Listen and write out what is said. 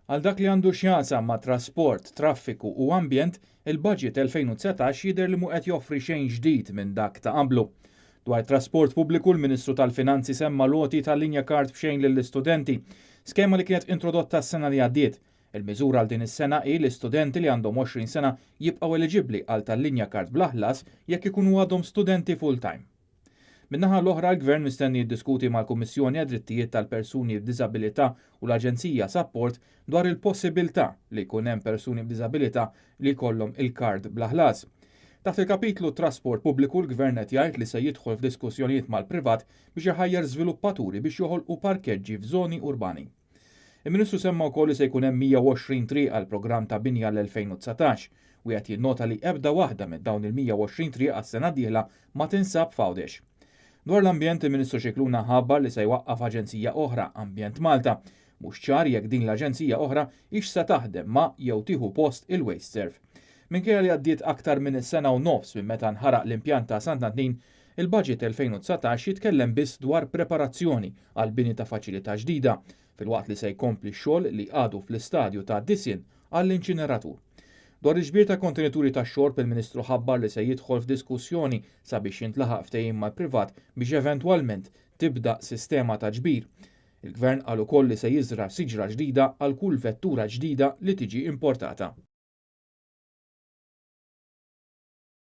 Għal dak li għandu x'jaqsam ma' trasport, traffiku u ambjent, il-budget 2019 jidher li mhu qed joffri xejn ġdid minn dak ta' qablu. Dwar trasport pubbliku, l-Ministru tal-Finanzi semma l-għoti tal-linja card b'xejn lill-istudenti, skema li kienet introdotta s-sena li għaddiet. Il-miżura għal din is-sena hi li studenti li għandhom 20 sena jibqgħu eliġibbli għal tal-linja card bla ħlas jekk ikunu għadhom studenti full-time. Min-naħa l-oħra, l-Gvern mistenni jiddiskuti mal-Kummissjoni għad-Drittijiet tal-Persuni b'Diżabilità u l-Aġenzija Sapport dwar il-possibilità li jkun hemm persuni b'diżabilità li jkollhom il-kard bla ħlas. Taħt il-kapitlu Trasport Pubbliku, l-Gvern qed jgħid li se jidħol f'diskussjonijiet mal-privat biex iħajjar żviluppaturi biex joħolqu parkeġġi f'żoni urbani. Il-Ministru semma wkoll li se jkun hemm 120 triq għal programm ta' binja l-2019 u qed jinnota li ebda waħda minn dawn il-120 triq għas-sena d-dieħla ma tinsab f'Għawdex. Dwar l-ambjent, il-Ministru Scicluna ħabbar li se jwaqqaf aġenzija oħra, Ambjent Malta. Mhux ċar jekk din l-aġenzija oħra hix se taħdem ma' jew tieħu post il-WasteServ. Minkejja li għaddiet aktar minn sena u nofs minn meta nħaraq l-impjant ta' Sant'Antnin, il-budget 2019 jitkellem biss dwar preparazzjoni għal bini ta' faċilità ġdida, filwaqt li se jkompli x-xogħol li għadu fl-istadju ta' disinn għall-inċineratur. Dwar il-ġbir ta' kontenituri ta' xorb, il-Ministru ħabbar li se jidħol f'diskussjoni sabiex jintlaħaq ftehim mal-privat biex eventwalment tibda sistema ta' ġbir. Il-Gvern qal ukoll li se jiżra' siġra ġdida għal kull vettura ġdida li tiġi importata.